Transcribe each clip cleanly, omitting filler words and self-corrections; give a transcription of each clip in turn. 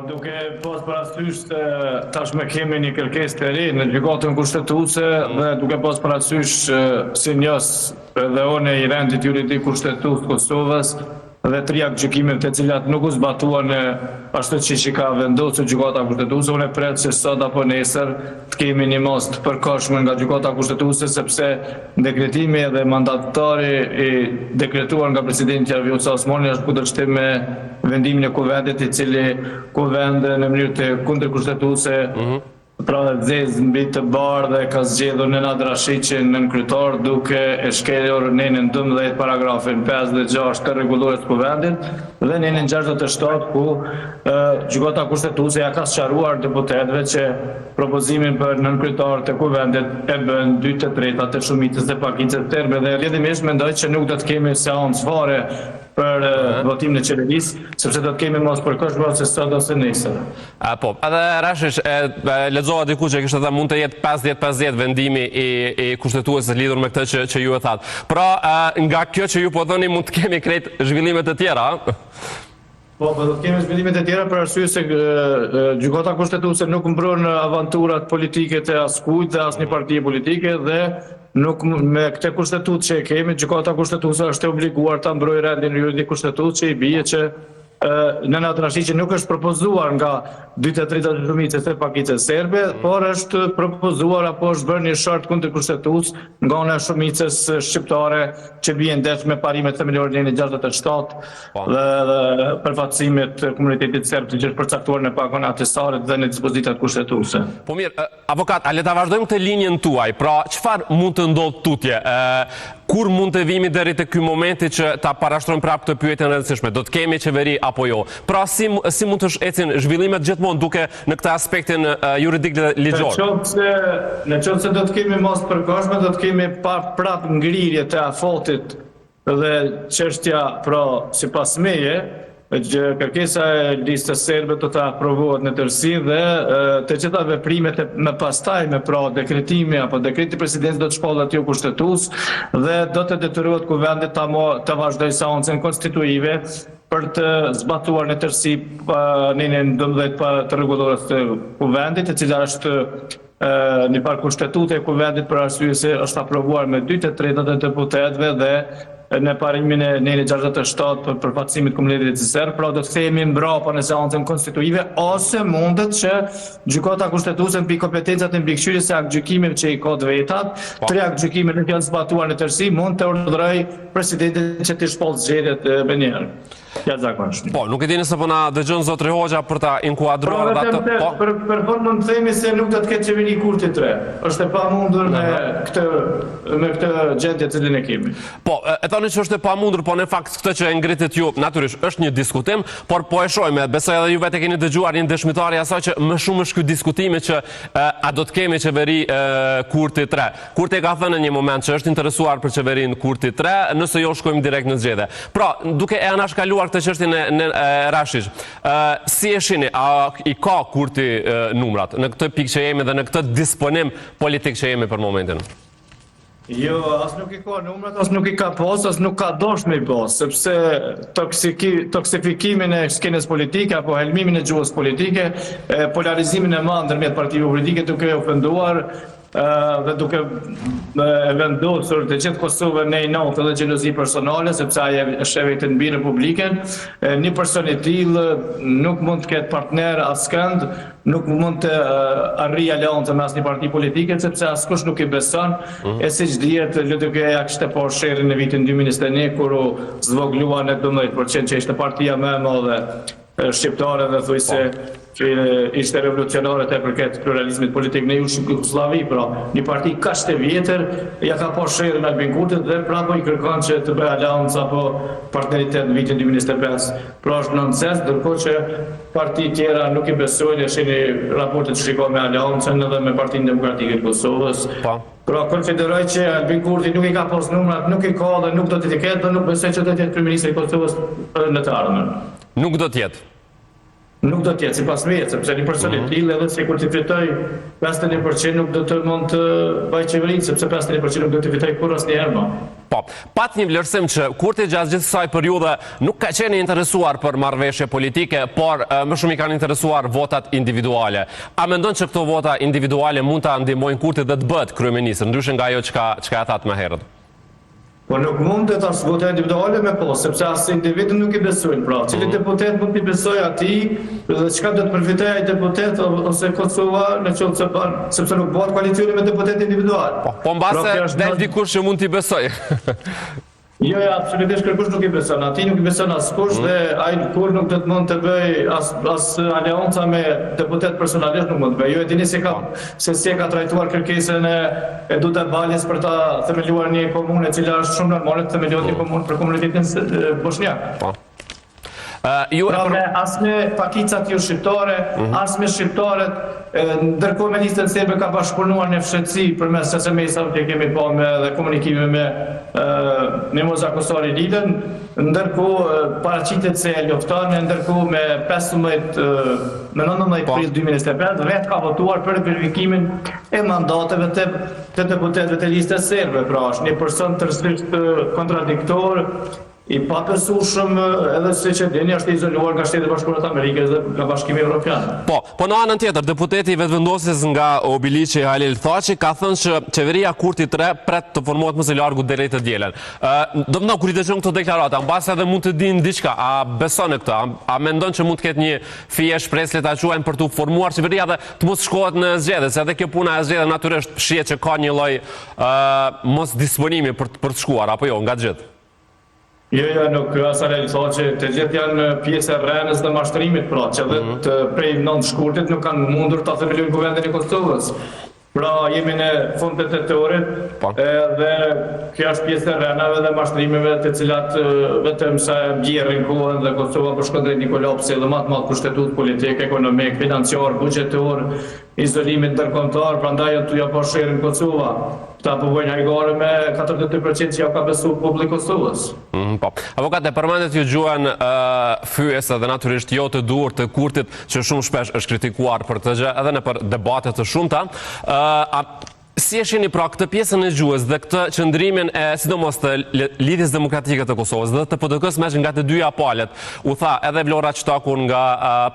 duke pas parasysh se tashmë kemi një kërkesë të re në Gjykatën Kushtetuese dhe duke pas parasysh si njohës edhe unë i rendit juridik kushtetues të Kosovës dhe tri aktgjykimeve të cilat nuk u zbatuan ashtu siç i ka vendosur Gjykata Kushtetuese, unë pres që sot apo nesër të kemi një masë të përkohshme nga Gjykata Kushtetuese sepse dekretimi dhe mandatari i dekretuar nga presidentja Vjosa Osmani është kundërshtim me vendimin e Kuvendit i cili Kuvend në mënyrë të kundërkushtetuese pra e zezë mbi të bardhë e ka zgjedhur Nenad Rashiqin nënkryetar duke e shkelur nenin 12 paragrafin 5 dhe 6 të rregullores së Kuvendit dhe nenin 67 ku Gjykata Kushtetuese ja ka sqaruar deputetëve që propozimin për nënkryetar të Kuvendit e bën 2/3 të shumicës së pakicës serbe dhe rrjedhimisht mendoj që nuk do të kemi seancë fare për votimin e qeverisë, sepse do të kemi masë të përkohshme ose sot ose nesër. A, po, edhe Rashiq, e, e, lexova diku që kishte thënë mund të jetë 50-50 vendimi i, i kushtetueses lidhur me këtë që, që ju e thatë. Pra, e, nga kjo që ju po thoni mund të kemi krejt zhvillime të tjera, a? Po, po do të kemi zhvillime të tjera për arsye se Gjykata Kushtetuese nuk mbron avanturat politike të askujt dhe asnjë partie politike dhe nuk me këtë kushtetutë që e kemi, Gjykata Kushtetuese është e obliguar ta mbrojë rendin juridik kushtetues që i bie që Nenad Rashiqi nuk është propozuar nga 2/3 të shumicës së pakicës serbe, por është propozuar apo është bërë një short kundërkushtetues nga ana e shumicës shqiptare që bie ndesh me parimet themelore të nenit 67 po. dhe, dhe përfaqësimit të komunitetit serb të gjithë përcaktuar në pakon e Ahtisarit dhe në dispozitat kushtetuese. Po mirë, avokat, a le ta vazhdojmë këtë linjën tuaj? Pra, çfarë mund të ndodhë tutje? Ë kur mund të vimi deri te ky momenti që ta parashtrojmë prapë këtë pyetje të rëndësishme? Do të kemi qeveri apo jo? Pra, si si mund të ecin zhvillimet gjithmonë duke në këtë aspektin juridik dhe ligjor? Në qoftë se në qoftë se do të kemi masë të përkohshme, do të kemi pa prapë ngrirje të afatit Dhe çështja, pra, sipas meje, që kërkesa e listës serbe do të aprovohet në tërësi dhe të gjitha veprimet e më pastajme, pra dekretimi apo dekreti i presidentit do të shpallet jo kushtetues dhe do të detyrohet Kuvendi ta të vazhdojë seancën konstituive për të zbatuar në tërësi nenin 12 të rregullores së Kuvendit, e cila është një farë kushtetute e Kuvendit për arsye se është aprovuar me 2/3 e deputetëve dhe në parimin e nenit 67 për përfaqësimit të komunitetit serb, pra do të kthehemi mbrapa në seancën konstituive ose mundet që Gjykata Kushtetuese mbi kompetencat e mbikëqyrjes së aktgjykimeve që i ka të vetat, po. tri aktgjykime nuk janë zbatuar në tërësi, mund të urdhërojë presidentin që të shpallë zgjedhjet menjëherë. Jashtëzakonshme. Po, nuk e di nëse po na dëgjon zotri Hoxha për ta inkuadruar pra, edhe atë. Po, për për fund mund të themi se nuk do të ketë qeveri Kurti 3. Është e pamundur me këtë me këtë gjendje të cilën e kemi. Po, e thoni që është e pamundur, po në fakt këtë që e ngritët ju, natyrisht është një diskutim, por po e shohim, besoj edhe ju vetë e keni dëgjuar një dëshmitar i asaj që më shumë është ky diskutimi që a do të kemi qeveri Kurti 3. Kurti e ka thënë në një moment që është interesuar për qeverinë Kurti 3, nëse jo shkojmë direkt në zgjedhje. Pra, duke e anashkaluar këtë çështjen e, në Rashiq, ë si e shihni, a i ka Kurti numrat në këtë pikë që jemi dhe në këtë disponim politik që jemi për momentin? Jo, as nuk i ka numrat, as nuk i ka pas, as nuk ka dasht me i pas, sepse toksiki, toksifikimin e skenës politike apo helmimin e gjuhës politike, e polarizimin e madh ndërmjet partive politike duke ofenduar dhe duke e vendosur të gjithë Kosovën në inat dhe xhelozi personale, sepse ai e sheh veten mbi Republikën, një person i tillë nuk mund të ketë partner askënd, nuk mund të arrijë aleancë me asnjë parti politike, sepse askush nuk i beson, mhm. e siç dihet LDK-ja kishte parë sherrin në vitin 2021 kur u zvoglua në 12% që ishte partia më e madhe shqiptare dhe thujse po. që ishte revolucionare të përket pluralizmit politik në Jugosllavi, pra një parti kaq të vjetër ja ka pa sherrin Albin Kurtit dhe prapë i kërkon që të bëjë aleancë apo partneritet në vitin 2025. Pra është nonsens, ndërkohë që parti tjera nuk i besojnë, e shihni raportet që ka me aleancën edhe me Partinë Demokratike të Kosovës. Po. Pra konsideroj që Albin Kurti nuk i ka pas numrat, nuk i ka dhe nuk do t'i ketë dhe nuk besoj që do të jetë kryeministri i Kosovës në të ardhmen. Nuk do të jetë. Nuk do të jetë, sipas meje, sepse një person i mhm. tillë edhe sikur të fitojë 51% nuk do të mund të bëjë qeverinë, sepse 51% nuk do të fitojë kurrë asnjëherë më. Po, pat një vlerësim që Kurti gjatë gjithë kësaj periudhe nuk ka qenë i interesuar për marrëveshje politike, por më shumë i kanë interesuar votat individuale. A mendon që këto vota individuale mund ta ndihmojnë Kurtit dhe të bëhet kryeministër, ndryshe nga ajo çka çka e thatë më herët? Po nuk mundet as vota individuale me pas, sepse as individët nuk i besojnë. Pra, cili mm. deputet mund t'i besojë atij dhe çka do të përfitojë ai deputet ose Kosova në qoftë se bën, sepse nuk bëhet koalicioni me deputet individual. Po, po mbase pra, del dikush që mund t'i besojë. Jo, jo, absolutisht kërkush nuk i beson, atij nuk i beson askush mm. dhe ai kurrë nuk do të mund të bëjë as as aleanca me deputet personalisht nuk mund të bëjë. Ju e dini se ka se si e ka trajtuar kërkesën e e Duda Baljes për ta themeluar një komunë e cila është shumë normale të themelohet një mm. komunë për komunitetin boshnjak. Po. Uh, ju pra me, as me pakicat jo shqiptare, mm -hmm. as me shqiptarët, ndërkohë me listën serbe ka bashkëpunuar në fshehtësi përmes SMS-ave që kemi pa me dhe komunikime me uh, Mimoza Kusari Lilën, ndërkohë paraqitet se e lufton, ndërkohë me 15 me 19 po. prill 2025 vetë ka votuar për verifikimin e mandateve të të deputetëve të listës serbe, pra është një person tërësisht kontradiktor, I pabesueshëm edhe siç e dini është i izoluar nga Shtetet e Bashkuara të Amerikës dhe nga Bashkimi Evropian. Po, po në anën tjetër, deputeti i Vetëvendosjes nga Obiliqi Halil Thaçi ka thënë që qeveria Kurti 3 pret të formohet më së largu deri të dielën. Ë, domethënë kur i dëgjon këto deklarata, mbase edhe mund të dinë diçka, a beson në këtë? A, a mendon që mund të ketë një fije shpresë le ta quajmë për t'u formuar qeveria dhe të mos shkohet në zgjedhje, se edhe kjo puna e zgjedhjeve natyrisht shihet që ka një lloj ë mosdisponimi për për të shkuar apo jo nga të gjithë. Jo, jo, nuk as Halil Thaçi, të gjithë janë pjesë e rrenës dhe mashtrimit, pra, që dhe mhm. të prej 9 shkurtit nuk kanë mundur ta themelojnë kuvendin e Kosovës. Pra, jemi në fund të tetorit, po. edhe kjo është pjesë e rrenave dhe mashtrimeve të cilat vetëm sa e bjerrin kohën dhe Kosova po shkon drejt një kolapsi edhe më të madh kushtetues, politik, ekonomik, financiar, buxhetor, izolimit ndërkombëtar, prandaj janë tu ja pa sherrin Kosova. Këta po bëjnë hajgare me 42% që ja ka besu populli i Kosovës. Mm, po. Avokat, e përmendët ju gjuhën uh, fyese dhe natyrisht jo të duhur të Kurtit, që shumë shpesh është kritikuar për këtë gjë edhe nëpër debate të shumta. Uh, a, Si e shihni pra këtë pjesën e gjuhës dhe këtë qëndrimin e sidomos të Lidhjes Demokratike të Kosovës dhe të PDK-së meqë nga të dyja palët u tha edhe Vlora Çitaku nga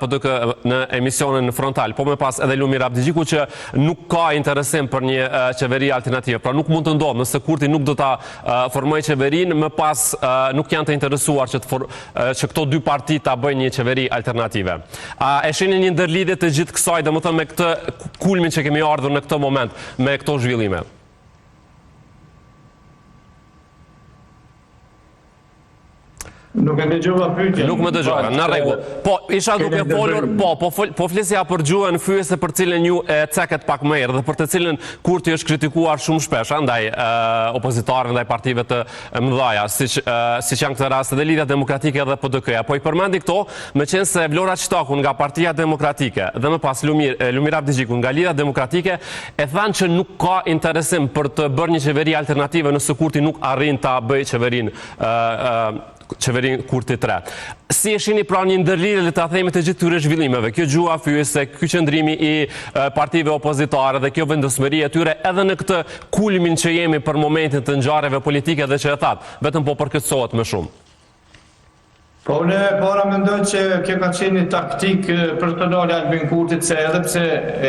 PDK në emisionin Frontal, po më pas edhe Lumir Abdixhiku që nuk ka interesim për një qeveri alternative. Pra nuk mund të ndodhë nëse Kurti nuk do ta formojë qeverinë, më pas nuk janë të interesuar që të for, që këto dy parti ta bëjnë një qeveri alternative. A e shihni një ndërlidhje të gjithë kësaj, domethënë me këtë kulmin që kemi ardhur në këtë moment, me këto zhvillime? Nuk e dëgjova pyetjen. Nuk më dëgjova, në rregull. Po, isha duke folur, po, po, fol, po flisja për gjuhën fyese për cilën ju e cekët pak më herët dhe për të cilën Kurti është kritikuar shumë shpesh, ndaj opozitarëve, ndaj partive të mëdhaja, siç siç janë këtë rast edhe Lidhja Demokratike dhe PDK-ja. Po i përmendi këto, meqenëse Vlora Çitaku nga Partia Demokratike dhe më pas Lumir, Lumir Abdixhiku nga Lidhja Demokratike e thanë që nuk ka interesim për të bërë një qeveri alternative nëse Kurti nuk arrin ta bëjë qeverinë qeverinë Kurti 3. Si e shihni pra një ndërlidhje le ta themi të gjithë këtyre zhvillimeve, kjo gjuha fyese, ky qëndrimi i partive opozitare dhe kjo vendosmëri e tyre edhe në këtë kulmin që jemi për momentin të ngjarjeve politike dhe që e thatë, vetëm po përkeqësohet më shumë. Po unë e para mendoj që kjo ka qenë një taktikë personale e Albin Kurtit se edhe pse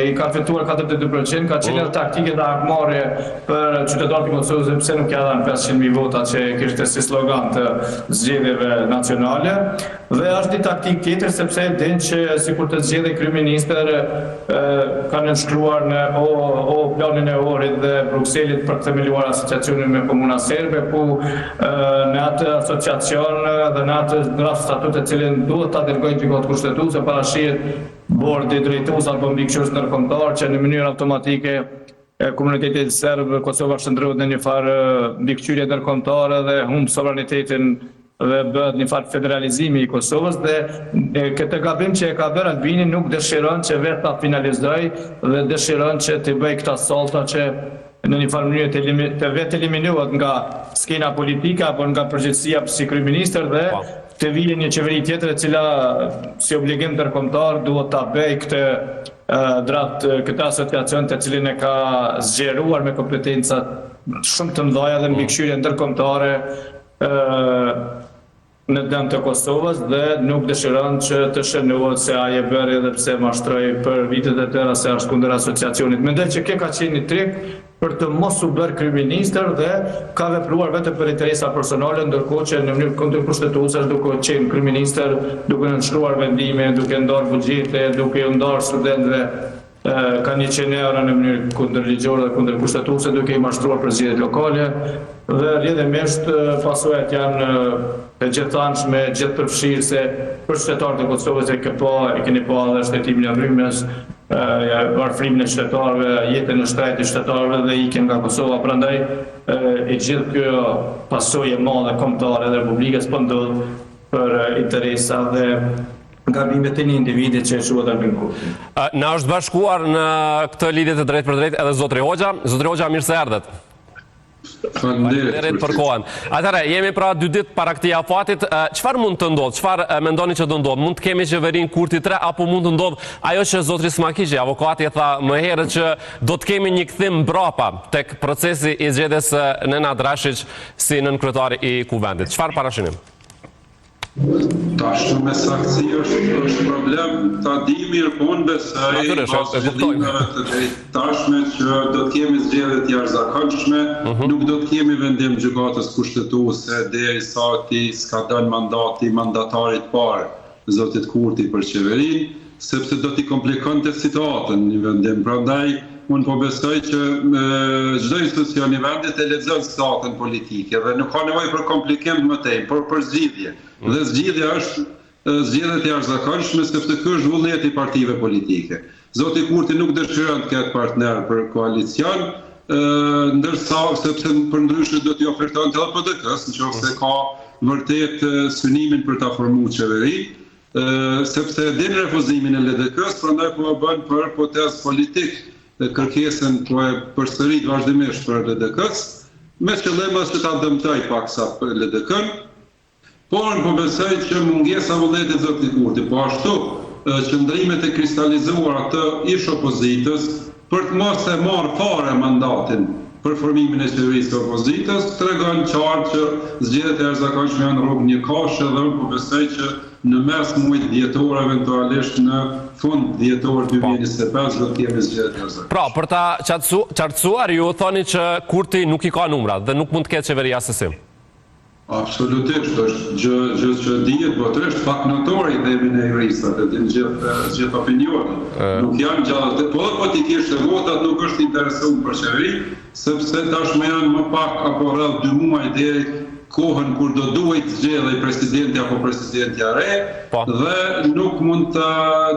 i ka fituar 42%, ka qenë edhe taktikë dhe hakmarrje për qytetarët e Kosovës dhe pse nuk ja dhanë 500.000 vota që kishte si slogan të zgjedhjeve nacionale. Dhe është një taktikë tjetër sepse e din që sikur të zgjidhej kryeministër ka nënshkruar në o, o planin e Ohrit dhe Brukselit për të themeluar asociacionin me komuna serbe ku në atë asociacion dhe në atë draft statut të cilin duhet ta dërgojë në gjykatë kushtetuese parashihet bordi drejtues apo mbikëqyrës ndërkombëtar që në mënyrë automatike e komunitetit serb Kosova shndërrohet në një farë mbikëqyrje ndërkombëtare dhe humb sovranitetin dhe bëhet një farë federalizimi i Kosovës dhe këtë gabim që e ka bërë Albini nuk dëshiron që vetë ta finalizojë dhe dëshiron që të bëjë këta salta që në një farë mënyrë të, të vetë eliminohet nga skena politike apo nga përgjegjësia si kryeministër dhe po. të vijë një qeveri tjetër e cila si obligim ndërkombëtar duhet ta bëjë këtë draft këtë asociacion të cilin e ka zgjeruar me kompetencat. shumë të mëdha dhe mbikëqyrje ndërkombëtare në dëm të Kosovës dhe nuk dëshiron që të shënohet se ai e bëri edhe pse mashtroi për vitet e tëra se është kundër asociacionit. Mendoj që kjo ka qenë një trik për të mos u bërë kryeministër dhe ka vepruar vetëm për interesa personale, ndërkohë që në mënyrë kundërkushtetuese është duke qenë kryeministër, duke nënshkruar vendime, duke ndarë buxhete, duke ju ndarë studentëve ka 100 euro në mënyrë kundërligjore dhe kundërkushtetuese duke i mashtruar për zgjedhjet lokale dhe rrjedhimisht pasojat janë të gjithanshme, gjithëpërfshirëse për qytetarët e Kosovës e ke pa, e keni pa edhe shtrejtimin e rrymës, varfërimin e qytetarëve, jetën e shtrenjtë të qytetarëve dhe ikjen nga Kosova. Prandaj e gjithë kjo pasojë e madhe kombëtare dhe Republikës po ndodh për interesa dhe gabimet e një individi që quhet Albin Kurti. Na është bashkuar në këtë lidhje të drejtpërdrejtë edhe zotri Hoxha. Zotri Hoxha, mirë se erdhët. Faleminderit për kohën. Atëherë, jemi pra dy ditë para këtij afatit. Çfarë mund të ndodhë? Çfarë mendoni që do ndodhë? Mund të kemi qeverinë Kurti 3 apo mund të ndodhë ajo që zotri Smakiqi, avokati e tha më herët që do të kemi një kthim mbrapa tek procesi i zgjedhjes së Nenad Rashiq si nënkryetar i Kuvendit. Çfarë parashihni? Tash me saktësi është, është problem ta di mirë, po unë besoj pas zhvillimeve të deritashme që do të kemi zgjedhje të jashtëzakonshme, uh mhm. -huh. nuk do të kemi vendim gjykatës kushtetuese derisa t'i skadon mandati mandatarit parë, zotit Kurti për qeverinë, sepse do t'i komplikonte situatën një vendim. Prandaj unë po besoj që çdo institucion i vendit e lexon situatën politike dhe nuk ka nevojë për komplikim më tej, por për zgjidhje. Mm. Dhe zgjidhja është zgjedhjet e jashtëzakonshme sepse ky është vullneti i partive politike. Zoti Kurti nuk dëshiron të ketë partner për koalicion, ndërsa sepse përndryshe do t'i ofertonte edhe PDK-së, në qoftë se mm. ka vërtet synimin për ta formuar qeverinë, sepse e din refuzimin e LDK-së, prandaj po e bën për potez politik kërkesën po e përsërit vazhdimisht për LDK-së, me qëllim edhe që ta dëmtojë paksa LDK-në, por unë po besoj që mungesa e vullnetit të zotit Kurti, po ashtu qëndrimet e kristalizuara të ish-opozitës për të mos e marrë fare mandatin për formimin e qeverisë së opozitës, tregon qartë që zgjedhjet e jashtëzakonshme janë rrugë njëkahëshe dhe unë po besoj që në mes muajit dhjetor eventualisht në fund dhjetor 2025 do të kemi zgjedhje të jashtëzakonshme. Pra, për ta qartësuar, ju thoni që Kurti nuk i ka numrat dhe nuk mund të ketë qeveri assesi. Absolutisht, është gjë gjë që dihet botërisht, fakt notor i themi ne juristat, e din gjithë gjithë opinioni. Nuk janë 60, po edhe po t'i kishte votat nuk është interesuar për qeveri, sepse tashmë janë më pak apo rreth 2 muaj deri kohën kur do duhej të zgjedhej presidenti apo presidentja e re po. dhe nuk mund të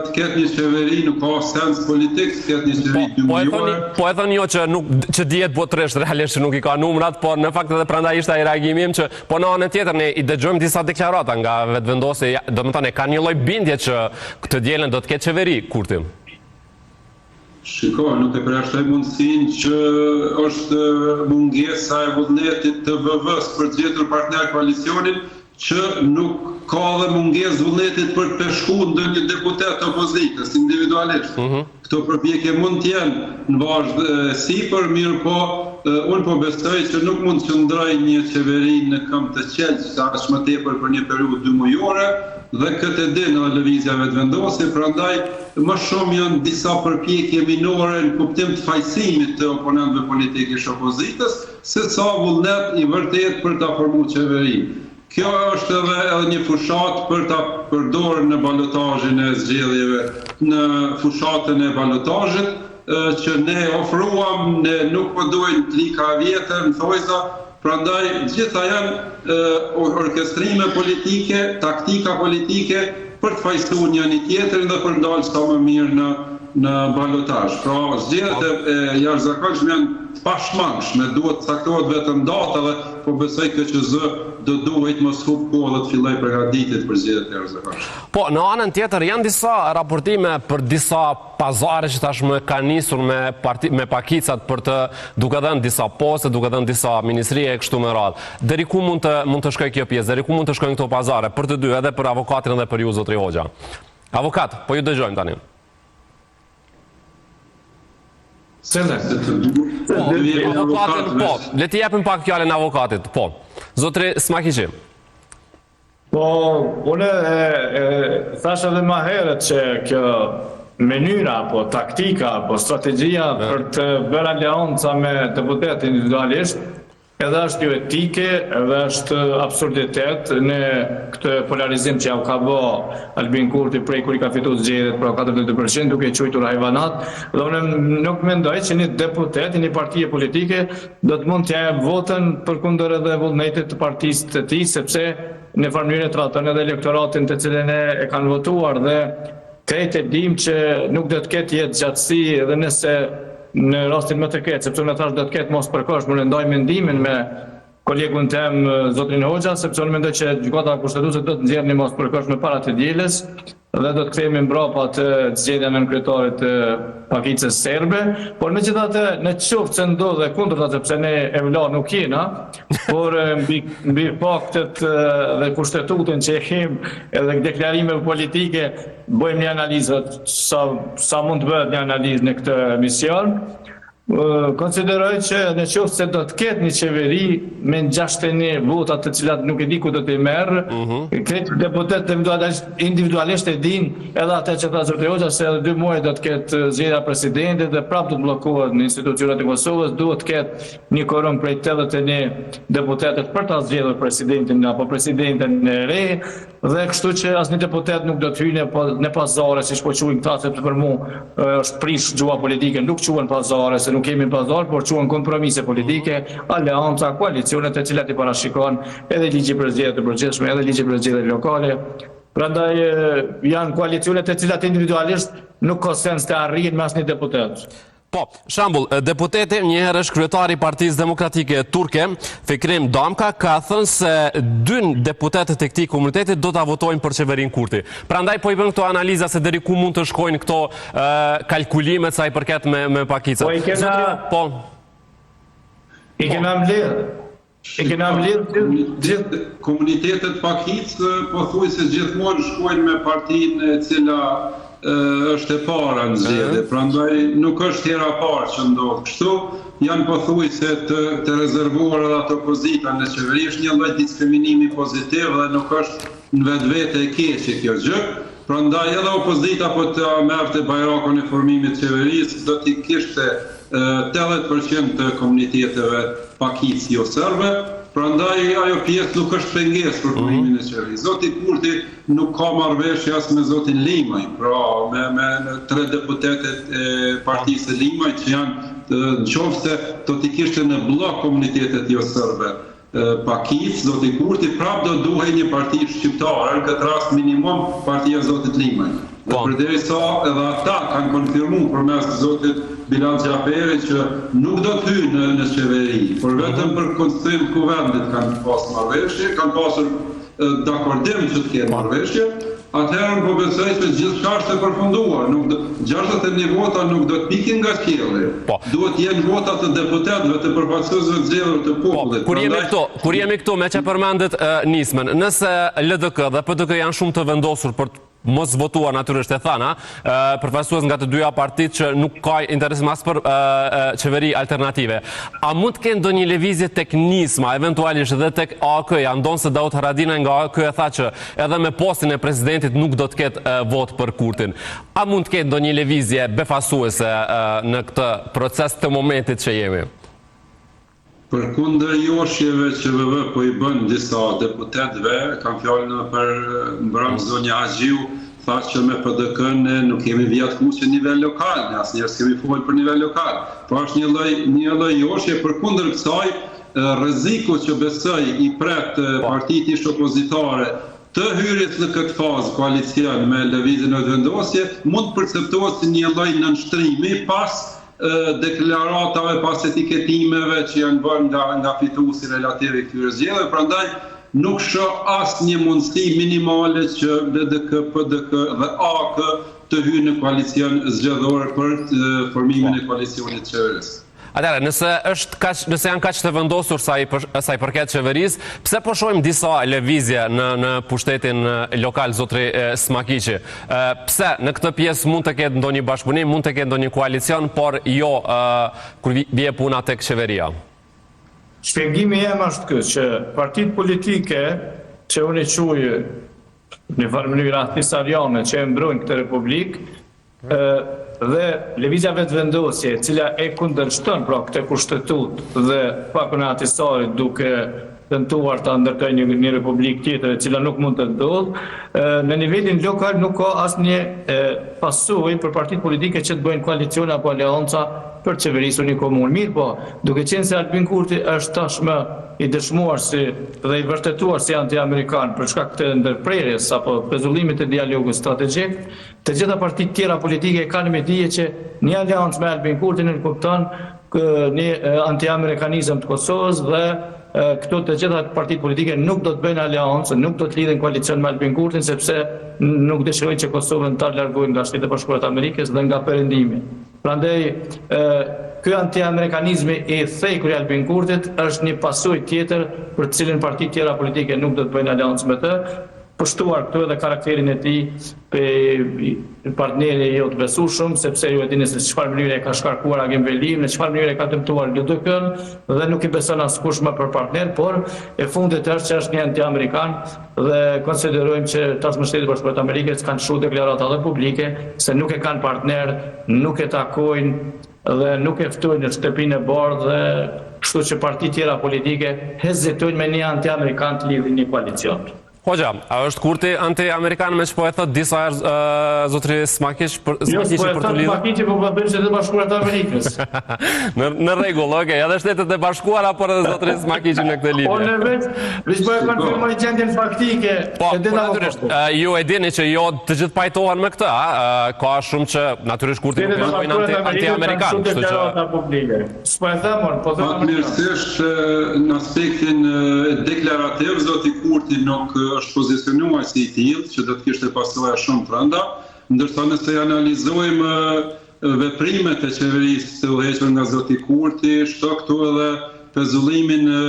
të ketë një qeveri, nuk ka sens politik të ketë një qeveri po, po e thoni, po e thoni jo që nuk që dihet botërisht realisht që nuk i ka numrat, por në fakt edhe prandaj ishte ai reagimi im që po në anën tjetër ne i dëgjojmë disa deklarata nga Vetëvendosje, domethënë ka një lloj bindje që këtë dielën do të ketë qeveri Kurti. Shiko, nuk e përjashtoj mundësinë që është mungesa e vullnetit të VV-së për të gjetur partner koalicionin, që nuk ka dhe mungesë vullnetit për të peshku ndonjë deputet të opozitës individualisht. Mm -hmm. Këto përpjekje mund të jenë në vazhdë e sipër, mirëpo unë po besoj që nuk mund të qëndrojë një qeveri në këmbë të qelqtë aq më tepër për një periudhë dymujore dhe këtë e din edhe Lëvizja Vetëvendosje, prandaj Më shumë janë disa përpjekje minore në kuptim të fajësimit të oponentëve politikë ish opozitës, se sa vullnet i vërtetë për ta formu qeverinë. Kjo është edhe edhe një fushatë për ta përdorë në balotazhin e zgjedhjeve, në fushatën e balotazhit, që ne ofruam, ne nuk po dojmë klika e vjetër, në thojza, Prandaj, gjitha janë orkestrime politike, taktika politike për të fajësuar njëri-tjetrin dhe për të dalë sa më mirë në në balotazh. Pra, zgjedhjet e jashtëzakonshme janë të pashmangshme, duhet të caktohet vetëm data dhe po besoj KQZ do duhej të mos hup kohë dhe të fillojë përgatitjet për zgjedhjet e jashtëzakonshme. Po, në anën tjetër janë disa raportime për disa pazare që tashmë kanë nisur me parti, me pakicat për të duke dhënë disa poste, duke dhënë disa ministri e kështu me radhë. Deri ku mund të mund të shkojë kjo pjesë? Deri ku mund të shkojnë këto pazare për të dy, edhe për avokatin edhe për ju zotri Hoxha? Avokat, po ju dëgjojmë tani. Cilën? Po, avokatin, po, le t'i japim pak fjalën avokatit, po. Zotri Smakiqi. Po, unë e, e thash edhe ma herët që kjo mënyra, apo taktika, apo strategjia për të bërë aleanca me deputetë individualisht, Edhe është jo etike, edhe është absurditet në këtë polarizim që jau ka bo Albin Kurti prej kur i ka fitu zgjedhjet, pra 42%, duke i quajtur hajvanat, dhe unë nuk mendoj që një deputet i një partie politike do të mund t'ia jep votën përkundër edhe vullnetit të partisë të tij, sepse në farë mënyre tradhton edhe elektoratin të cilin e, e kanë votuar dhe Krejt e dimë që nuk do të ketë jetëgjatësi edhe nëse në rastin më të keq, sepse unë thash do të ketë masë të përkohshme, unë ndaj mendimin me kolegun tem zotrin Hoxha, sepse unë mendoj që Gjykata Kushtetuese do të nxjerrë një masë të përkohshme para të dielës dhe do të kthehemi mbrapa te zgjedhja e nënkryetarit të pakicës serbe, por megjithatë në qoftë se ndodh e kundërta sepse ne evla nuk jena, por mbi mbi faktet dhe kushtetutën që e kemi edhe deklarimet politike bëjmë një analizë sa sa mund të bëhet një analizë në këtë emision. Konsideroj që në qoftë se do të ketë një qeveri me 61 vota të cilat nuk e di ku do t'i merr, mm -hmm. krejt deputetët individualisht, individualisht e din edhe atë që tha zoti Hoxha se edhe dy muaj do të ketë zgjedhja e presidentit dhe prapë do të bllokohet në institucionet e Kosovës, duhet të ketë një kuorum prej 81 deputetët për ta zgjedhur presidentin apo presidenten e re dhe kështu që asnjë deputet nuk do të hyjë në në pazare siç po quajnë këta sepse për mua është prish gjuha politike nuk quhen pazare se nuk kemi pazar por quhen kompromise politike aleanca koalicione të cilat i parashikon edhe ligji për zgjedhje të përgjithshme edhe ligji për zgjedhje lokale prandaj janë koalicione të cilat individualisht nuk ka sens të arrihen me asnjë deputet Po, shembull, deputeti njëherësh kryetari i Partisë Demokratike Turke, Fikrim Damka, ka thënë se dy deputetët e këtij komuniteti do ta votojnë për qeverinë Kurti. Prandaj po i bën këto analiza se deri ku mund të shkojnë këto kalkulimet sa i përket me me pakicat. Po i kena po. I kena mbledh. I kena mbledh gjithë komunitetet pakicë pothuajse gjithmonë shkojnë me partinë e cila është e para në zgjedhje. Prandaj nuk është hera e parë që ndodh kështu. Janë pothuajse të të rezervuar edhe ato pozita në qeveri. Është një lloj diskriminimi pozitiv dhe nuk është në vetvete e keqe kjo gjë. Prandaj edhe opozita po ta merrte bajrakun e formimit të qeverisë do t'i kishte 80 për qind të komuniteteve pakicë jo serbe, prandaj ajo pjesë nuk është pengesë për formimin e qeverisë. Zoti Kurti nuk ka marrëveshje as me zotin Limaj, pra me me tre deputetët e partisë së Limajt që janë në qoftë se do t'i kishte në bllok komunitetet jo serbe, pakicë, zoti Kurti, prapë do duhej një parti shqiptare, në këtë rast minimum partia e zotit Limaj. Dhe po. përderisa edhe ata kanë konfirmu përmes zotit Bilal Xhaferi që nuk do të hyjnë në, në qeveri, por vetëm për konstituim të kuvendit kanë pasur marrëveshje, kanë pasur dakordim që të kenë marrëveshje, atëherë unë po besoj se gjithçka është e përfunduar, nuk do, 61 vota nuk do të pikin nga qielli. Po. Duhet të jenë vota të deputetëve, të përfaqësuesve të zgjedhur të po, popullit. Po, kur jemi këtu, kur jemi këtu meqë përmendët uh, nismën, nëse LDK dhe PDK janë shumë të vendosur për mos votuar natyrisht e thanë, përfaqësues nga të dyja partitë që nuk ka interesim as për qeveri alternative. A mund të ketë ndonjë lëvizje tek Nisma, eventualisht edhe tek AAK-ja, ndonëse Daut Haradinaj nga AAK e tha që edhe me postin e presidentit nuk do të ketë votë për Kurtin. A mund të ketë ndonjë lëvizje befasuese në këtë proces të momentit që jemi? Përkundër joshjeve që VV po i bën disa deputetëve, kam fjalën edhe për mbrëmë zonja Haxhiu tha që me PDK-në ne nuk kemi vija të kuqe në nivel lokal, ne asnjëherë s'kemi folë për nivel lokal. Pra është një lloj një lloj joshje, përkundër kësaj rreziku që besoj i pret partitë ish opozitare të hyrjes në këtë fazë koalicion me Lëvizjen Vetëvendosje mund të perceptohet si një lloj nënshtrimi pas deklaratave, pas etiketimeve që janë bërë nga nga fituesi relativ i këtyre zgjedhjeve, prandaj nuk shoh asnjë mundësi minimale që LDK, PDK dhe AAK të hyjnë në koalicion zgjedhor për formimin e koalicionit qeverisës. Atëherë, nëse është kaq, nëse janë kaq të vendosur sa i për, sa i përket qeverisë, pse po shohim disa lëvizje në në pushtetin lokal zotri Smakiqi? Pse në këtë pjesë mund të ketë ndonjë bashkëpunim, mund të ketë ndonjë koalicion, por jo kur vije puna tek qeveria? Shpjegimi jem është ky që partitë politike që unë i quaj në një farë mënyre ahtisariane që e mbrojnë këtë republikë, Dhe Lëvizja Vetëvendosje, e cila e kundërshton pra këtë kushtetutë dhe pakon e Ahtisarit duke tentuar ta ndërtojë një një republikë tjetër e cila nuk mund të ndodhë, në nivelin lokal nuk ka asnjë pasojë për partitë politike që të bëjnë koalicione apo aleanca për të qeverisur një komunë. Mirëpo, duke qenë se Albin Kurti është tashmë i dëshmuar si dhe i vërtetuar si antiamerikan për shkak të ndërprerjes apo pezullimit të dialogut strategjik, Të gjitha partitë tjera politike kanë me dije që një aleancë me Albin Kurtin nënkupton një antiamerikanizëm të Kosovës dhe këto të gjitha partitë politike nuk do të bëjnë aleancë, nuk do të lidhin koalicion me Albin Kurtin sepse nuk dëshirojnë që Kosovën ta largojnë nga Shtetet e Bashkuara të Amerikës dhe nga Perëndimi. Prandaj ky antiamerikanizmi i thekur i Albin Kurtit është një pasojë tjetër për të cilën partitë tjera politike nuk do të bëjnë aleancë me të. Po shtuar këtu edhe karakterin e tij prej partneri jo të besueshëm, sepse ju e dini se çfarë mënyre e ka shkarkuar Agim Veliun, në çfarë mënyre e ka dëmtuar LDK-në dhe nuk i beson askush më për partner, por e fundit është që është një antiamerikan dhe konsiderojmë që tashmë Shtetet e Bashkuara të Amerikës kanë lëshuar deklarata edhe publike se nuk e kanë partner, nuk e takojnë dhe nuk e ftojnë në Shtëpinë e Bardhë dhe kështu që partitë tjera politike hezitojnë me një antiamerikan të lidhin një koalicion. Hoxha, a është Kurti anti-amerikan meqë po e thotë disa herë zotri Smakiq për jo, po e thotë Smakiqi, po po bëjmë Shtetet e Bashkuara të Amerikës. në në rregull, okay, edhe Shtetet e Bashkuara por edhe zotri Smakiqi në këtë lidhje. Po në veç, veç po e konfirmoj gjendjen faktike. Po, po natyrisht, ju e dini që jo të gjithë pajtohen me këtë, a? Ka shumë që natyrisht Kurti nuk e quajnë anti anti-amerikan, kështu që publike. S'po e them unë, po them Fatmirësisht në aspektin deklarativ zoti Kurti nuk është pozicionuar si i tillë, që do të kishte pasoja shumë të rënda, ndërsa nëse i analizojmë veprimet e qeverisë së udhëhequr nga zoti Kurti, shto këtu edhe pezullimin e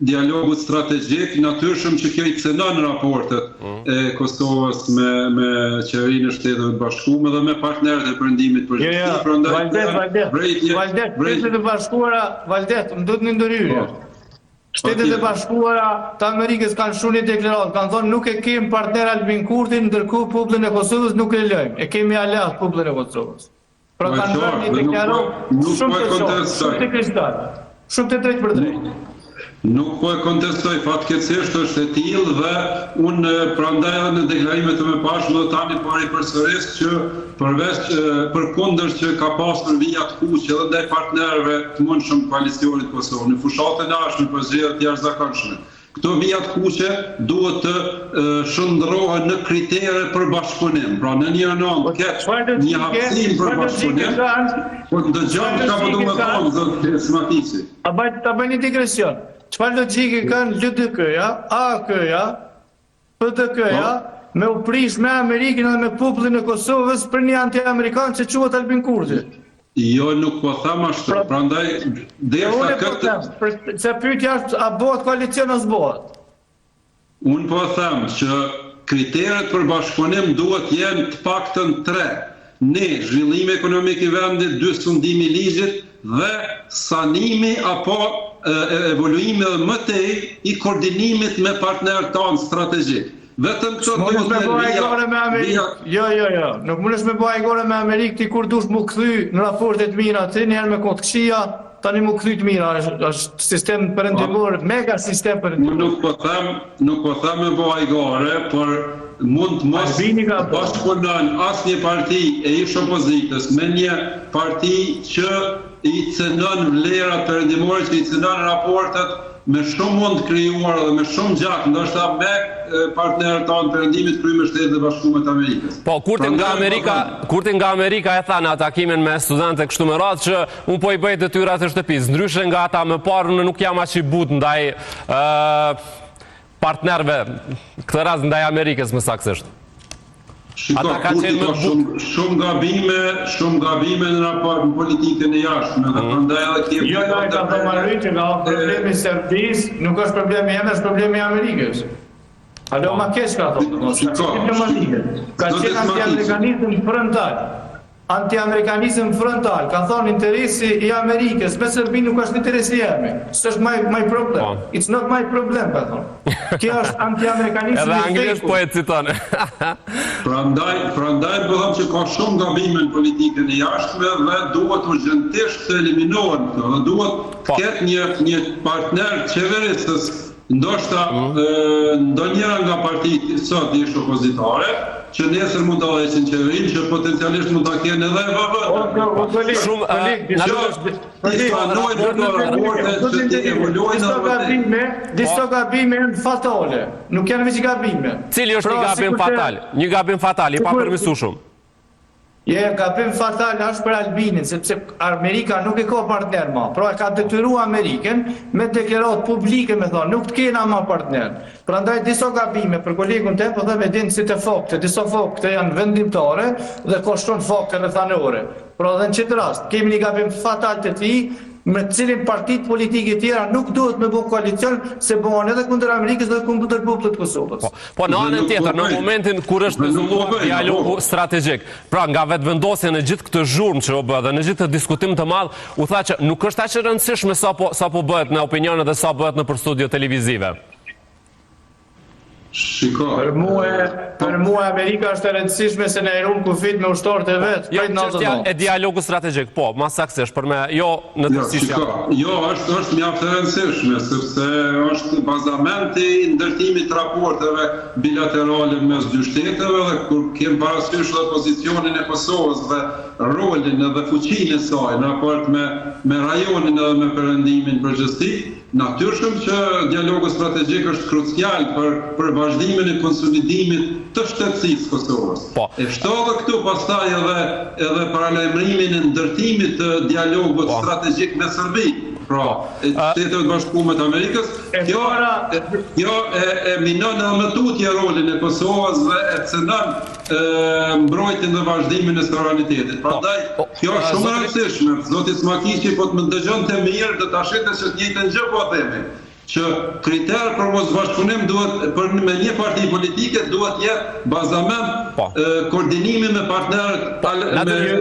dialogut strategjik, natyrshëm që kjo i cenon raportet mm. e Kosovës me me qeverinë e Shteteve të Bashkuara dhe me partnerët e Perëndimit për jo, jo. Prandaj Valdet, Valdet, Valdet, Shtetet e Bashkuara, Valdet, më duhet një ndërhyrje. Po. Shtetet e Bashkuara të Amerikës kanë lëshu një deklaratë, kanë thonë nuk e kemi partner Albin Kurtin, ndërkohë popullin e Kosovës nuk e lëjmë, e kemi aleat popullin e Kosovës. Pra po kanë bërë një deklaratë shumë të qartë, shumë të kristal, shumë të drejtpërdrejtë. Nuk po e kontestoj, fatkeqësisht është e tillë dhe unë prandaj edhe në deklarimet e mëparshme dhe tani po ripërsëris që përveç përkundër që ka pasur vija të kuqe edhe ndaj partnerëve të mundshëm të koalicionit Kosovë në fushatën e ardhshme për zgjedhje të jashtëzakonshme, Këto vija të kuqe duhet të shndërrohen në kritere për bashkëpunim. Pra në njërën anë të ketë një hapësirë për bashkëpunim, po dëgjon çka po du me thonë zoti Smakiqi. Ta bëj ta bëj një digresion. Çfarë logjike kanë LDK-ja, AAK-ja, PDK-ja po. me u prish me Amerikën dhe me popullin e Kosovës për një anti-amerikan që quhet Albin Kurti? Jo, nuk po them ashtu. Pra, Prandaj derisa unë po këtë them, për, se pyetja është a bëhet koalicion a s'bëhet? Unë po them që kriteret për bashkëpunim duhet të jenë të paktën tre. Një, zhvillimi ekonomik i vendit, dy, sundimi i ligjit dhe sanimi apo evoluimi edhe më tej i koordinimit me partnerët tanë strategjik. Vetëm këto duhet të jenë vija. Me Amerikë. Jo, jo, jo. Nuk mundesh me bo hajgare me Amerikë ti kur dush mu kthy në raporte të mira, ti një herë me kon të këqija, tani mu kthy të mira, është, është sistem perëndimor, mega sistem perëndimor. Unë nuk po them, nuk po them me bo hajgare, por mund të mos bashkëpunon asnjë parti e ish opozitës me një parti që i cenon vlerat perëndimore, që i cenon raportet me shumë mund të krijuar dhe me shumë gjak, ndoshta me partnerët tanë të Perëndimit, krye me Shtetet e Bashkuara të Amerikës. Po, Kurti nga Amerika, Kurti nga Amerika e tha në takimin me studentët e kështu me radhë që unë po i bëj detyrat e shtëpisë, ndryshe nga ata më parë unë nuk jam aq i butë ndaj ë partnerëve, këtë rast ndaj Amerikës më saktësisht. Shiko, Kurti ka shumë shumë gabime, shumë gabime në raport në politikën e jashtme dhe mhm. prandaj edhe kemi Jo, jo, ka thënë Marrëveshje, ka problemi i Serbisë, nuk është problemi jem, është problemi i Amerikës. Alo, ma keq ka thonë, ka qenë diplomatike. Ka qenë anti-amerikanizëm frontal. Anti-amerikanizëm frontal, ka thonë interesi i Amerikës me Serbinë nuk është interesi jemi. S'është my, my problem. Po. It's not my problem, ka thonë. Kjo është anti-amerikanizëm i Edhe anglisht po e citon. Prandaj, prandaj po them që ka shumë gabime në politikën e jashtme dhe duhet urgjentisht të eliminohen këto dhe duhet të po. ketë një një partner qeverisës Ndoshta ndonjëra nga partitë sot ish opozitare, që nesër mund ta udhëheqin qeverinë, që potencialisht mund ta kenë edhe VV-në. Shumë natyrisht t'i pranojnë këto raporte që t'i evoluojnë disa gabime, disa gabime janë fatale, nuk janë veç gabime. Cili është një gabim fatal? Një gabim fatal i papërmirësueshëm. Je gabim fatal është për Albinin, sepse Amerika nuk e ka partner ma, pra e ka detyru Amerikën me deklaratë publike me thonë, nuk të kena ma partner. Prandaj disa gabime për kolegun tem, po them e din si të fakte, disa fakte janë vendimtare dhe ka shumë fakte rrethanore. Pra edhe në qëtë rast, kemi një gabim fatal të tij, me të cilin partitë politike tjera nuk duhet me bo koalicion, se bëhen edhe kundër Amerikës dhe kundër popullit të Kosovës. Po, po në anën tjetër, në momentin kur është pezulluar dialogu po. strategjik, pra nga Vetëvendosja në gjithë këtë zhurmë që u bë dhe në gjithë këtë diskutim të madh, u tha që nuk është aq e rëndësishme sa po, sa po bëhet në opinion dhe sa bëhet nëpër studio televizive. Shiko. Për mua, për mua Amerika është e rëndësishme se na i run kufit me ushtarët e vet, jo, prej çështja e dialogut strategjik, po, ma saktësisht për me jo në jo, tërësi. Shiko, jo, është është mjaft e rëndësishme sepse është bazamenti i ndërtimit të raporteve bilaterale mes dy shteteve dhe kur kem parasysh dhe pozicionin e Kosovës dhe rolin edhe fuqinë e saj në raport me me rajonin edhe me perëndimin në përgjithësi, Natyrshëm që dialogu strategjik është krucial për për vazhdimin e konsolidimit të shtetësisë së Kosovës. Po. E shto edhe këtu pastaj edhe edhe paralajmërimin e ndërtimit të dialogut po. strategjik me Serbinë, pra po. e Shteteve të Bashkuara të Amerikës, kjo kjo e, e minon edhe më tutje rolin e Kosovës dhe e cënon mbrojtjen dhe vazhdimin e sovranitetit. Po, Prandaj, po, kjo është shumë e rëndësishme. Zoti Smakiqi po të më dëgjonte mirë, do ta shihte që të njëjtën gjë po themi, që kriter për mosbashkëpunim duhet për me një parti politike duhet të jetë bazament po. koordinimi me partnerët po, me ju,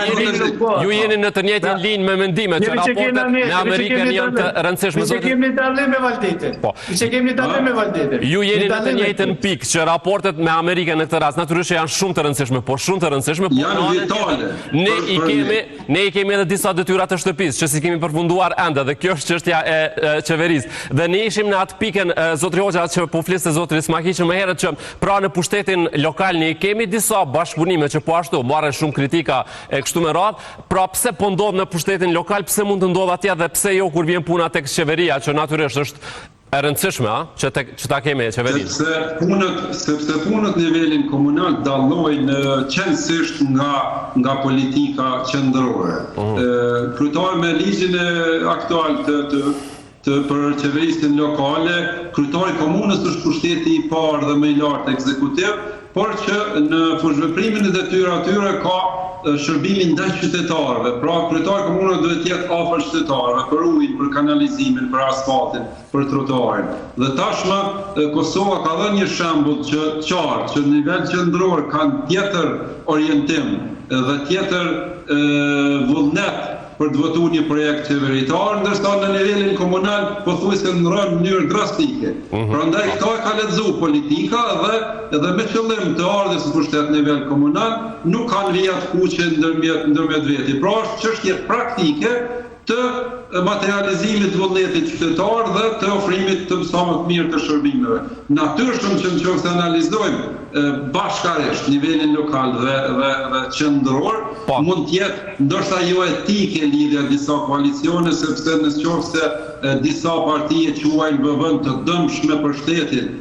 jeni ju jeni në të njëjtën linjë me mendime që raportet me Amerikën janë të rëndësishme. Ne kemi dallim me Valdetin. Po. Që kemi dallim me Valdetin. Ju jeni në të njëjtën pikë që raportet me Amerikën në këtë rast natyrisht që janë shumë të rëndësishme, po shumë të rëndësishme, por janë vitale. Ne i kemi ne i kemi edhe disa detyra të shtëpisë që s'i kemi përfunduar ende dhe kjo është çështja e qeverisë. Dhe ne ishim në atë pikën zotri Hoxha që po fliste zotri Smakiqi më herët që pra në pushtetin lokal ne i kemi disa bashkëpunime që po ashtu marrin shumë kritika e kështu me radhë, Pra pse po ndodh në pushtetin lokal, pse mund të ndodhë atje dhe pse jo kur vjen puna tek qeveria, që natyrisht është e rëndësishme, a, që tek që ta kemi qeverinë. Sepse punët, sepse punët në nivelin komunal dallojnë qenësisht nga nga politika qendrore. Mm -hmm. Kryetari me ligjin e aktual të të të për qeverisjen lokale, kryetari i komunës është pushteti i parë dhe më i lartë ekzekutiv, por që në fushëveprimin e detyrave të tyre ka shërbimin ndaj qytetarëve. Pra, kryetari i komunës duhet të jetë afër qytetarëve, për ujin, për kanalizimin, për asfaltin, për trotuarin. Dhe tashmë Kosova ka dhënë një shembull që qartë që në nivel qendror kanë tjetër orientim dhe tjetër vullnet për të votuar një projekt qeveritar, ndërsa në nivelin komunal pothuajse ndërron në mënyrë drastike. Mhm. Prandaj këto e ka lexu politika dhe edhe me qëllim të ardhjes në pushtet në nivel komunal nuk kanë vija të kuqe ndërmjet ndërmjet veti. Pra është çështje praktike të materializimit të vullnetit qytetar dhe të ofrimit të sa më të mirë të shërbimeve. Natyrshëm që në qoftë se analizojmë bashkarisht nivelin lokal dhe dhe dhe qendror, po. mund të jetë Ndoshta jo etike lidhja e disa koalicione sepse në qoftë se disa parti e quajnë VV-në të dëmshme për shtetin,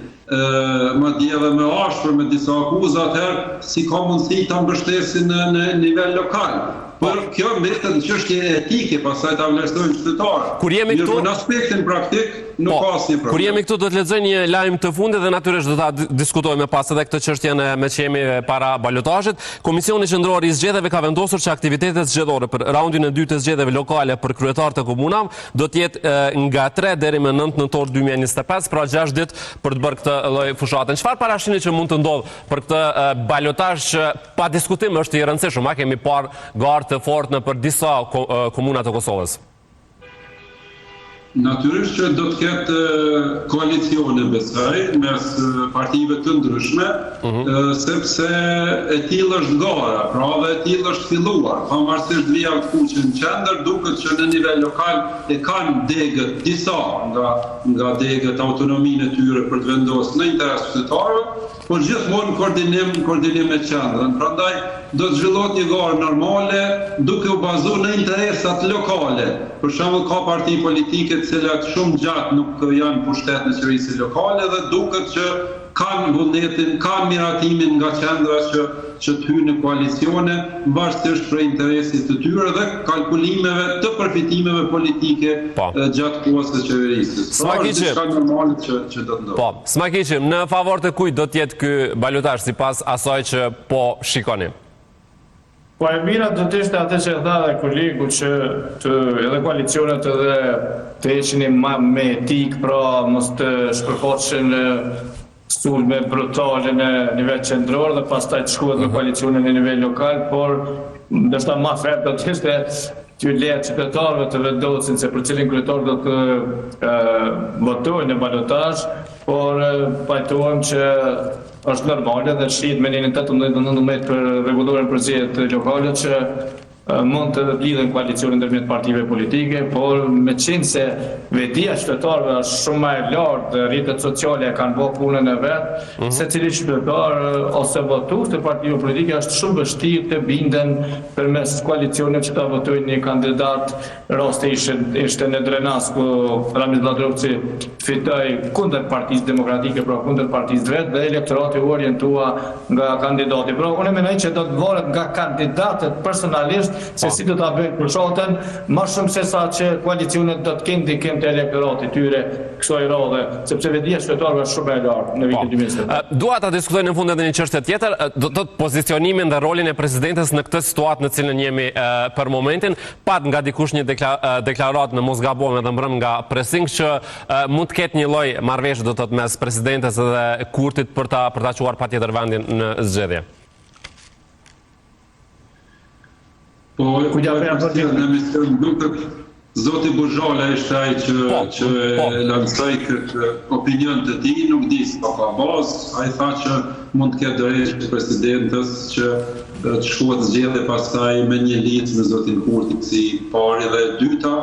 madje edhe më ashpër me disa akuza, atëherë si ka mundësi ta mbështesin në në nivel lokal. Por kjo mbetet një çështje etike, pastaj ta vlerësojnë qytetarët. Kur jemi këtu, Mirëpo në aspektin praktik, Po. Nuk po, ka asnjë problem. Kur jemi këtu do të lexoj një lajm të fundit dhe natyrisht do ta diskutojmë më pas edhe këtë çështjen meqë jemi para balotazhit. Komisioni Qendror i Zgjedhjeve ka vendosur që aktivitetet zgjedhore për raundin e dytë të zgjedhjeve lokale për kryetar të komunave do të jetë nga 3 deri më 9 nëntor 2025, pra 6 ditë për të bërë këtë lloj fushate. Çfarë parashihni që mund të ndodhë për këtë balotazh që pa diskutim është i rëndësishëm, a kemi parë garë të fortë nëpër disa komuna të Kosovës? Natyrisht që do të ketë koalicione besoj mes partive të ndryshme, mm -hmm. sepse e tillë është gara, pra dhe e tillë është filluar. Pavarësisht vijave të kuqe në qendër, duket që në nivel lokal e kanë degët disa nga nga degët autonominë e tyre për të vendosur në interes të qytetarëve, por gjithmonë në koordinim, në koordinim me qendrën. Prandaj do të zhvillohet një garë normale duke u bazuar në interesat lokale. Për shembull ka parti politike të cilat shumë gjatë nuk janë në pushtet në qeverisje lokale dhe duket që kanë vullnetin, kanë miratimin nga qendra që që të hyjnë në koalicione, varësisht prej interesit të tyre dhe kalkulimeve të përfitimeve politike po. gjatë kohës së qeverisjes. Pra është diçka normale që që do të ndodhë. Po. Smakiqi, në favor të kujt do të jetë ky balotazh sipas asaj që po shikoni? Po e mira do të ishte atë që e tha edhe kolegu që të edhe koalicionet edhe të ishin ma me etikë, pra mos të shpërfaqen sulme brutale në nivel qendror dhe pastaj të shkohet në mhm. koalicione në nivel lokal, por ndoshta ma fer do të ishte t'ju lehet qytetarëve të vendosin se për cilin kryetar do të votojnë në balotazh, por pajtohem që është normale dhe shihet me nenin 18 dhe 19 për rregulloren për zgjedhjet lokale që mund të lidhen koalicione ndërmjet partive politike, por meqenëse vetëdija e qytetarëve është shumë më e lartë dhe rrjetet sociale e kanë bërë punën e vet, mm -hmm. secili qytetar ose votues të partive politike është shumë vështirë të binden përmes koalicioneve që ta votojnë një kandidat, rasti ishte, ishte në Drenas ku Ramiz Lladrovci fitoi kundër Partisë Demokratike, pra kundër partisë vet dhe elektorati u orientua nga kandidati. Pra unë mendoj që do të varet nga kandidatët personalisht se po. si do ta bëjnë fushatën, më shumë se sa që koalicionet do të kenë ndikim te elektorati i tyre kësaj radhe, sepse vetëdija e qytetarëve është shumë e lartë në vitin 2025. Po. Dua ta diskutoj në fund edhe një çështje tjetër, do të thotë pozicionimin dhe rolin e presidentes në këtë situatë në cilën jemi për momentin. Pat nga dikush një deklaratë në mos gabohem edhe mbrëm nga Pressing që mund të ketë një lloj marrëveshje do të thotë mes presidentes dhe Kurtit për ta për ta çuar patjetër vendin në zgjedhje. Po, po ja për në emision duket zoti Buzhala ishte ai që po, që po. lansoi këtë opinion të tij, nuk di sa ka bazë, ai tha që mund të ketë dorëheqje të presidentes që të shkohet zgjedhje pastaj me një listë me zotin Kurti si i pari dhe e dyta,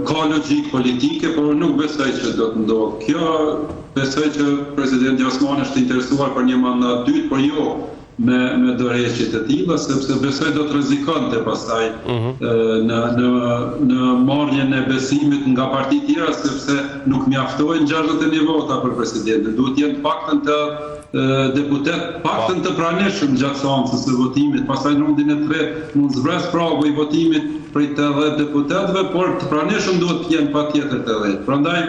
ka logjikë politike, por nuk besoj që do të ndodhë kjo. Besoj që presidenti Osmani është interesuar për një mandat dytë, por jo me me dorëheqje të tilla, sepse besoj do të rrezikonte pastaj mm -hmm. në në në marrjen e besimit nga partitë tjera, sepse nuk mjaftojnë 61 vota për presidentin, duhet të jenë të paktën të deputetë, paktën të pranishëm gjatë seancës së votimit, pastaj në rundin e tretë mund zbresë pragu i votimit prej 80 deputetëve, por të pranishëm duhet të jenë patjetër 80. Prandaj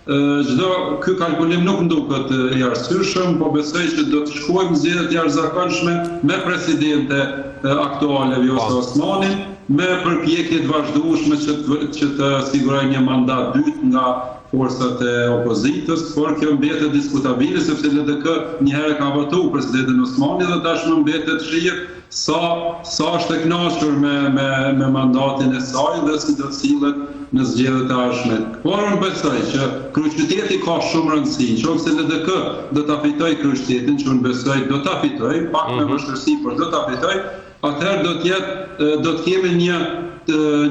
Çdo ky kalkulim nuk më duket i arsyeshëm, po besoj që do të shkojmë në zgjedhje të jashtëzakonshme me presidente aktuale Vjosa po. Osmanin, me përpjekje të vazhdueshme që të, që të sigurojë një mandat dytë nga forcat e opozitës, por kjo mbetet diskutabile sepse LDK një herë ka votuar presidentin Osmani dhe tashmë mbetet shihet Sa sa është e kënaqur me me me mandatin e saj dhe si do të sillet në zgjedhjet e ardhshme. Por unë besoj që kryeqyteti ka shumë rëndësi, në qoftë se LDK do ta fitojë kryeqytetin, që unë besoj do ta fitojë, pak me mhm. vështirësi, por do ta fitojë, atëherë do të jetë do të kemi një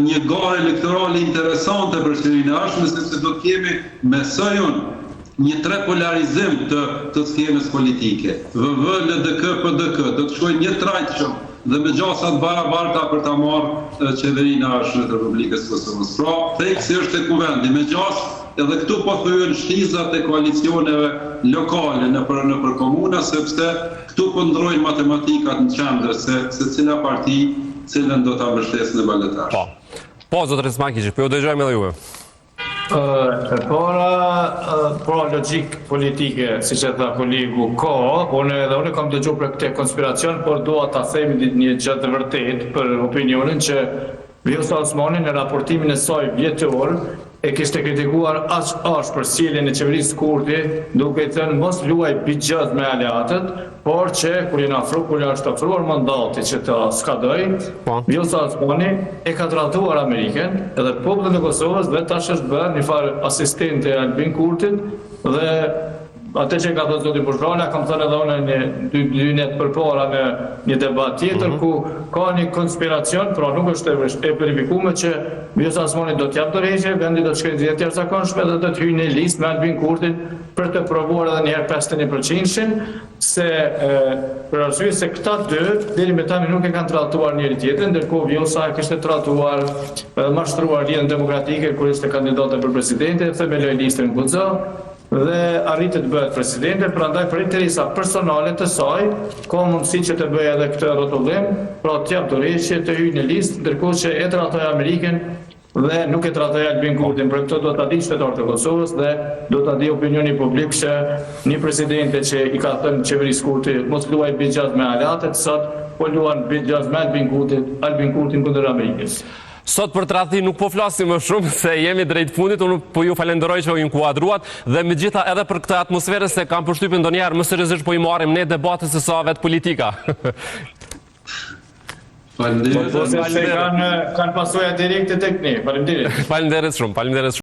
një garë elektorale interesante për qeverinë e ardhshme, sepse do të kemi, besoj unë, Një trepolarizim të të skenës politike. VV, LDK, PDK do të shkojnë njëtrajtshëm dhe me gjasa të barabarta për ta marrë qeverinë e ardhshme të Republikës së Kosovës. Pra, theksi është te Kuvendi. Me gjasë edhe këtu po thyhen shtizat e koalicioneve lokale nëpër nëpër komuna, sepse këtu po ndrrojnë matematikat në qendër se se cila parti cilën do ta mbështesë në balotazh. Po. Po, zotëri Smakiqi, po ju dëgjojmë edhe juve. E para, pra logjikë politike, siç e tha kolegu, ka, unë edhe unë kam dëgju për këtë konspiracion, por dua ta them një gjë të vërtetë për opinionin që Vjosa Osmani në raportimin e saj vjetor e kishte kritikuar aq ashpër sjelljen e qeverisë Kurti, duke i thënë mos luaj bixhoz me aleatët, por që kur janë afru, kur është afruar mandati që të skadojë, po. Vjosa Osmani e ka tradhtuar Amerikën edhe popullin e Kosovës dhe tash është bërë një farë asistente e Albin Kurtit dhe Atë që ka thënë zoti Buzhala, kam thënë edhe unë një dy dy net përpara në një debat tjetër mm -hmm. ku ka një konspiracion, pra nuk është e, e verifikuar që Vjosa Osmani do të japë dorëheqje, vendi do të shkojë në zgjedhje të jashtëzakonshme dhe do të hyjë në listë me Albin Kurtin për të provuar edhe një herë 51%-shin se e, për arsye se këta dy deri më tani nuk e kanë tradhtuar njëri tjetrin, ndërkohë Vjosa e kishte tradhtuar dhe mashtruar Lidhjen Demokratike kur ishte kandidate për presidente, themeloi listën Guxo, dhe arriti të bëhet presidente, prandaj për interesa personale të saj ka mundësi që të bëjë edhe këtë rrotullim, pra të japë dorëheqje, të hyjë në listë, ndërkohë që e tradhtoi Amerikën dhe nuk e tradhtoi Albin Kurtin. Për këtë do ta dinë qytetarët e Kosovës dhe do ta di opinioni publik që një presidente që i ka thënë qeverisë Kurti mos luaj bixhoz me aleatët, sot po luan bixhoz me Albin Kurtin, Albin Kurtin kundër Amerikës. Sot për tradhti nuk po flasim më shumë se jemi drejt fundit, unë po ju falenderoj që u inkuadruat dhe megjithatë edhe për këtë atmosferë se kam përshtypjen ndonjëherë më seriozisht po i marrim ne debatet se sa vetë politika. Faleminderit. Po, se kanë kanë pasoja direkte tek ne. Faleminderit. Faleminderit shumë. Faleminderit shumë.